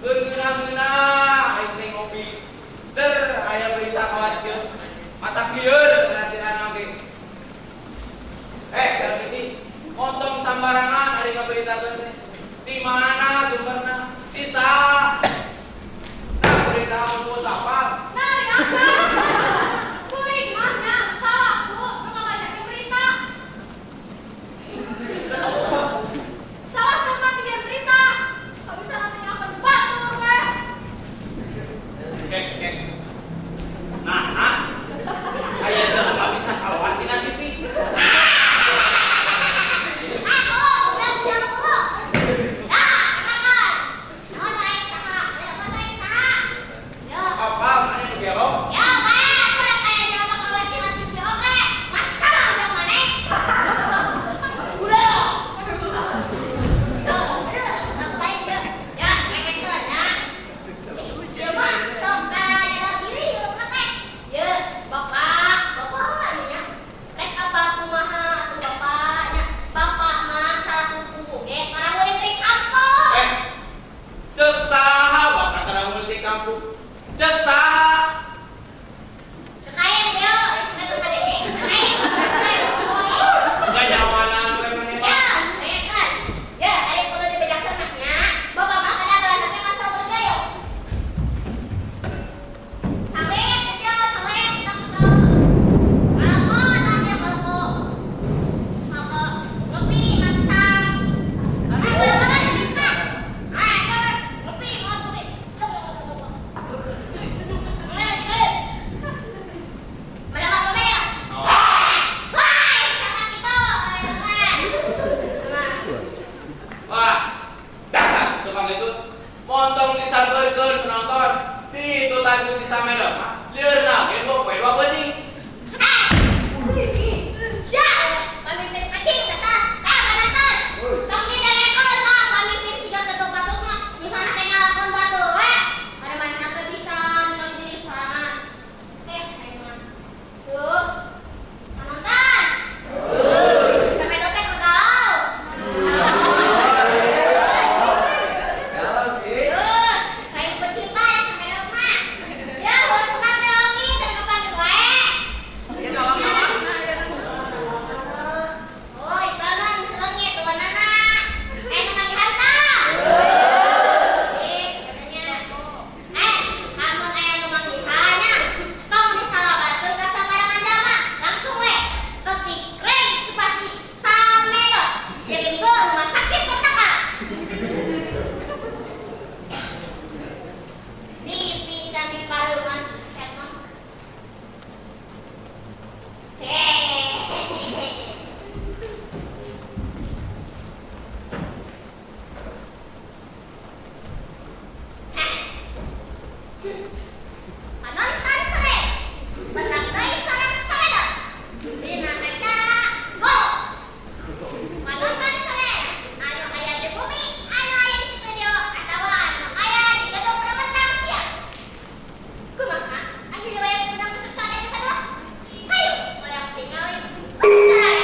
Keur ngeunah-ngeunah aing teh ngopi. Der aya berita kawas kieu. Matak lieur ngasihna oge. Televisi, montong sambarangan ari ngaberitakeun teh. Di mana sumberna? Di saha? Nah, berita mun apa? Nah, ya apa? Kuring mah nya salahku nu ngabacakeun berita. Salah tukang nyiar berita. Kok bisa nanti nyalakan batur weh. Kek, kek. Nah, ah. Aya jelema bisa kaluar tina TV. Aku udah siap dulu. Ya, makan. Naon aing saha? Lepas aing saha? Yo. Apa maneh nu gelo? Ya, bae aku rek aya jelema keluar tina TV oge. Masalah udah maneh. Ulah. Tuh, terus aku lain yeuh. Ya, ngekekeun ya. Ih, ieu mah sok nyadar diri urang teh. Yeuh, bapak, bapak ieu nya. Rek apa kumaha atuh bapak nya. Bapak mah salah kuku ge ngarangulit di kampung. Eh, ceuk saha bapak ngarangulit di kampung? Ceuk saha? Kekain yeuh, geus metu kadenge. Kekain, kekain. Enggak nyawanan we maneh mah. Ya, dengekeun. Ya, ari kudu dibejakeun mah nya. Bapak mah kada balasna masalah bergaya. Sawet, ieu sawet tong Kalako tah dia kalako. Kalako ngopi mangsang. Ah, ulah-ulah cerita. Ah, ieu ngopi, mau ngopi. Sok, sok, sok, sok. Mana Mana kopi ya? Wah, sama gitu. Ayo, sama. Wah, dasar si tukang itu. Montong disampeurkeun penonton. Ditutan ku si Samedot mah. Lieurna ge 2 poe 2 peuting. Eh! Ya, pamimpin kacing dasar. Eh, penonton. Tong didengekeun tah pamimpin siga ketuk-ketuk mah. Misalna teh ngalakon batur we. Kada manehna teh bisa ningali diri sorangan. Eh, aing mah. Tuh. Penonton. Samedot teh kagalau. Tuh, kayak pecinta ya Samedot mah. Ya, bos mah teh oge teu kapanggih wae. Oh, iklanna geus leungit tuanana. Aya nu manggihan tah? Eh, katanya. Eh, lamun aya nu manggihan nya, tong disalabatkeun ka sambarangan jalma. Langsung we ketik reng spasi Samedot. Kirim ke rumah sakit terdekat. TV Candi Paruman Hekmah. Hehehe. Panonton sore, menang deui sorang Samedot. Dina acara Go. Panonton sore, anu aya di bumi, anu aya di studio, atawa anu aya di gedung Rementang Siang. Kumaha akhir wayang menang peserta desa dua? Hayu, urang tingali saraya.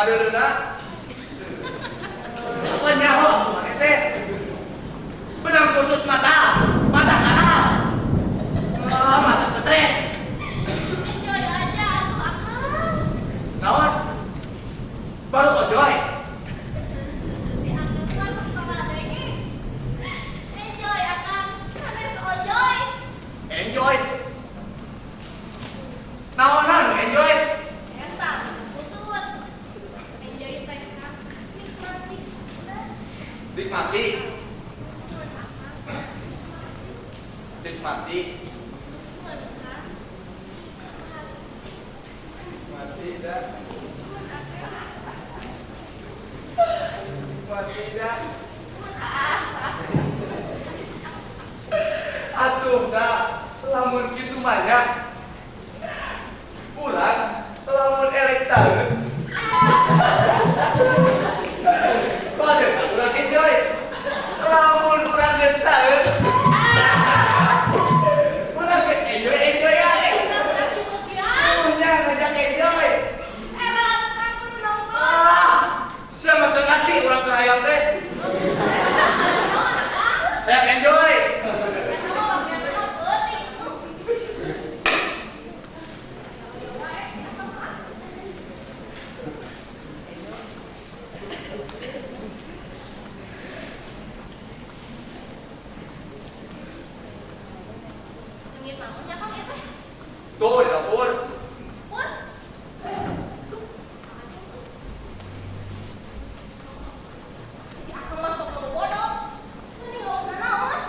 Kadeuleuna. Nyaho maneh teh. Benang kusut mata, mata kahal. Ah, mata stres. Enjoy aja atuh akang. Naon? Baru ojoy. Di akang mah sok sabarege. Enjoy akang, sanes ojoy. Enjoy. Naonan nu enjoy? Eta kusut. Enjoy teh akang. Nikmati. Nikmati. Nuhun akang. Nikmati. Nuhun akang. Nikmati dah. Nuhun akang. Nikmati dah. Nuhun akang. Atuh dah, lamun kitu mah nya. Urang lamun erek taeun. Kode urang enjoy. Lamun urang geus taeun. Urang geus enjoy enjoy ae. Geus lagi bagian. Punya ngajak enjoy. Era atuh kang kudu nonton. Ah, sia mah teu ngarti urang keur hayang teh. Naon akang? Hayang enjoy. Eta mah bagian peuting atuh. Sengit naon nya Kang ieu teh? Tuh di dapur. Pur. Si akang mah sok bodoh. Ini ngomong naon?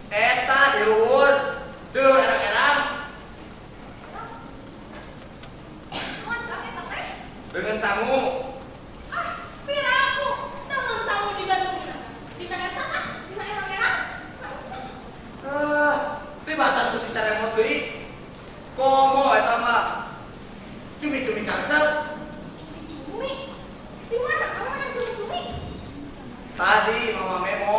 Eta di luhur. Di luhur erang-erang. Naon Kang eta teh? Dengan sangu. Ah, pira aku dengan sangu digantungna. Dina eta ah, dina erang-erang. Ah, tibatan ku si caremot deui. Komo eta mah. Cumi-cumi kangsel. Cumi. Di mana kamu mana cumi-cumi? Tadi mama Memo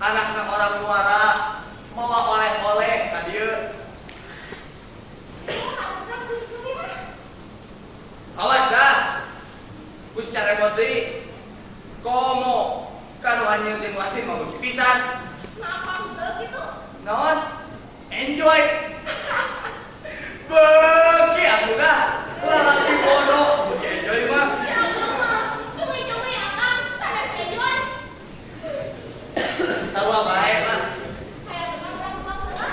anakna orang luara mawa oleh-oleh ka dieu. Oh, urang cumi-cumi mah. Awas dah. Ku si caremot deui. Komo kanu anjeun teh wasin mah beuki pisan. Nah, apa henteu kitu? Naon? Enjoy. Beuki atuh dah. Lalaki bodoh beuki enjoy mah. Si akang mah cumi-cumi akang sanes enjoy. Sarua bae lah. Kayak tukang urang tukang heula.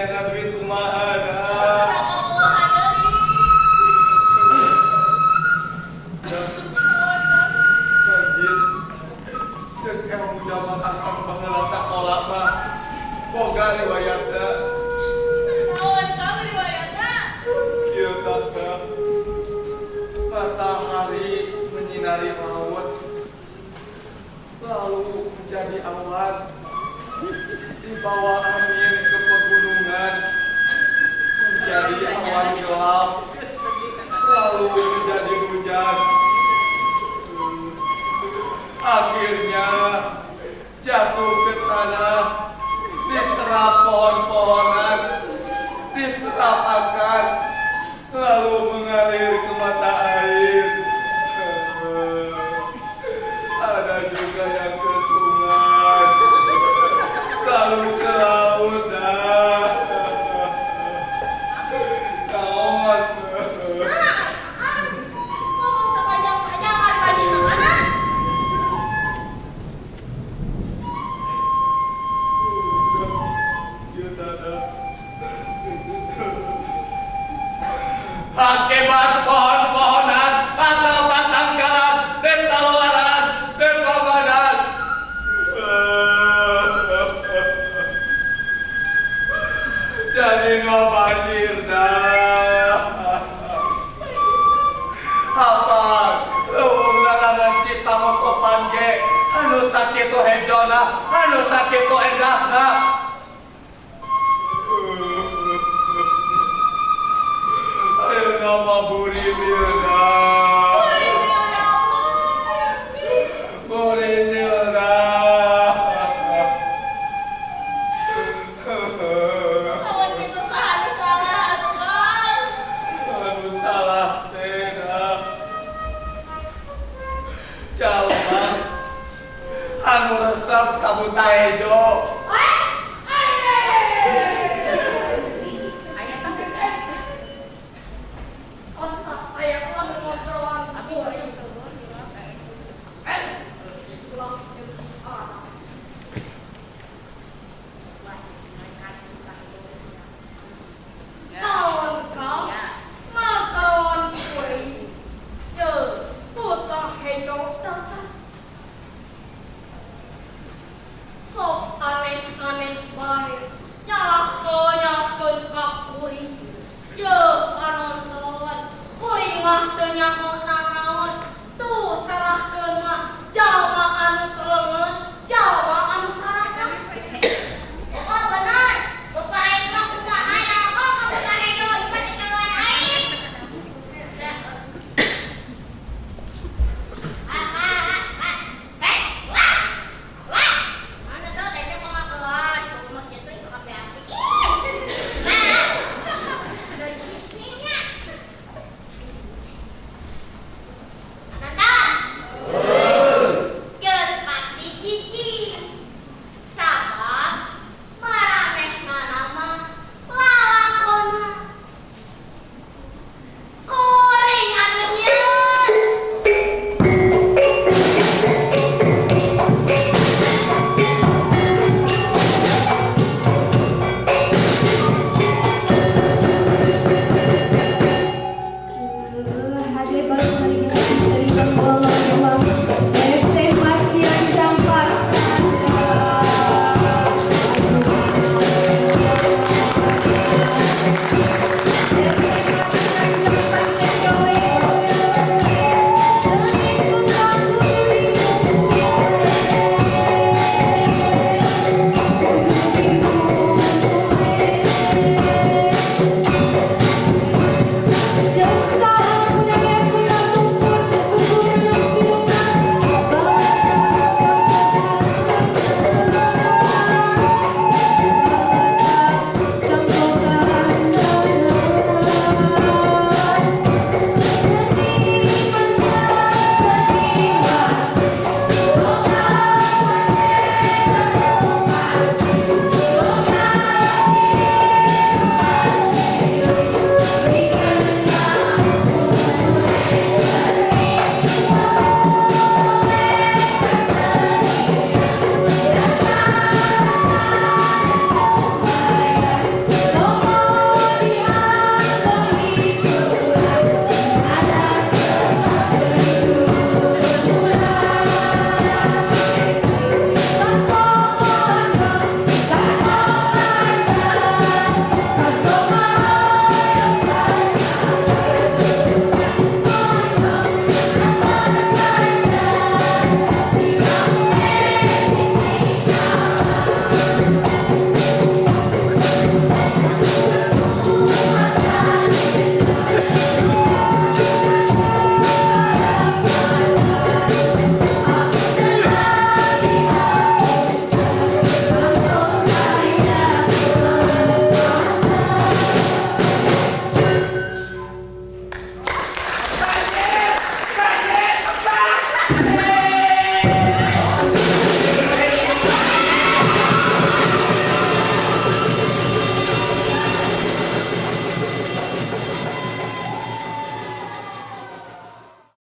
Neangan duit kumaha dah. Kumaha deui? Banjir. Ceuk ilmu zaman akang baheula sakola mah boga riwayatna. Naon Kang riwayatna? Kieu tah. Matahari menyinari laut, lalu menjadi awan, dibawa angin ke pegunungan, menjadi awan gelap, lalu menjadi hujan. Akhirnya jatuh ke tanah, diserap pohon-pohonan, diserap akar, lalu mengalir ke mata air. Ada juga yang ke sungai, lalu ke laut. Kawan. Ngomong sepanjang-panjang ari banjir ka mana? Akibat pohon-pohonan atau tatanggalan dan taluaran dan babadan. Jadi no banjir dah. Apa? Leuweung larangan cipta mokopan ge anu sakitu hejona, anu sakitu endahna.